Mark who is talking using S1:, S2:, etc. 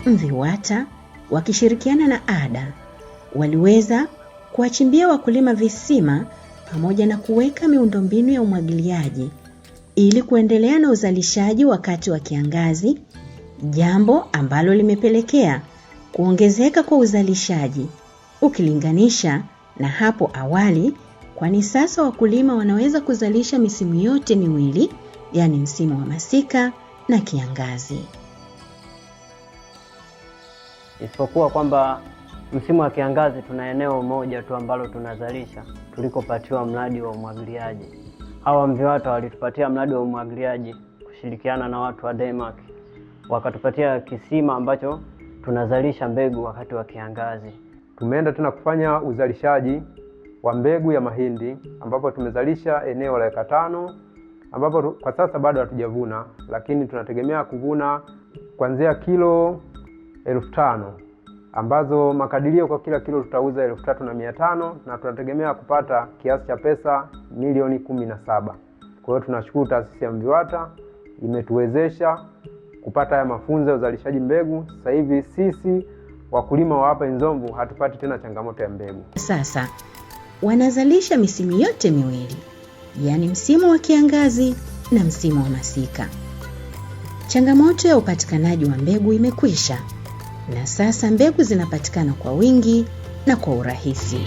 S1: MVIWATA wakishirikiana na ADA waliweza kuwachimbia wakulima visima pamoja na kuweka miundombinu ya umwagiliaji ili kuendelea na uzalishaji wakati wa kiangazi, jambo ambalo limepelekea kuongezeka kwa uzalishaji ukilinganisha na hapo awali, kwani sasa wakulima wanaweza kuzalisha misimu yote miwili, yaani msimu wa masika na kiangazi.
S2: Isipokuwa kwamba msimu wa kiangazi tuna eneo moja tu ambalo tunazalisha tulikopatiwa mradi wa umwagiliaji. Hawa MVIWATA walitupatia mradi wa umwagiliaji kushirikiana na watu wa Denmark, wakatupatia kisima ambacho tunazalisha mbegu wakati wa kiangazi.
S3: Tumeenda tena kufanya uzalishaji wa mbegu ya mahindi ambapo tumezalisha eneo la eka 5, ambapo kwa sasa bado hatujavuna, lakini tunategemea kuvuna kuanzia kilo 5,000 ambazo makadirio kwa kila kilo tutauza 3,500 na tunategemea kupata kiasi cha pesa milioni 17. Kwa hiyo tunashukuru taasisi ya MVIWATA imetuwezesha kupata haya mafunzo ya uzalishaji mbegu. Sasa hivi sisi wakulima wa hapa Inzomvu hatupati tena changamoto ya mbegu.
S1: Sasa wanazalisha misimu yote miwili, yaani msimu wa kiangazi na msimu wa masika. Changamoto ya upatikanaji wa mbegu imekwisha na sasa mbegu zinapatikana kwa wingi na kwa urahisi.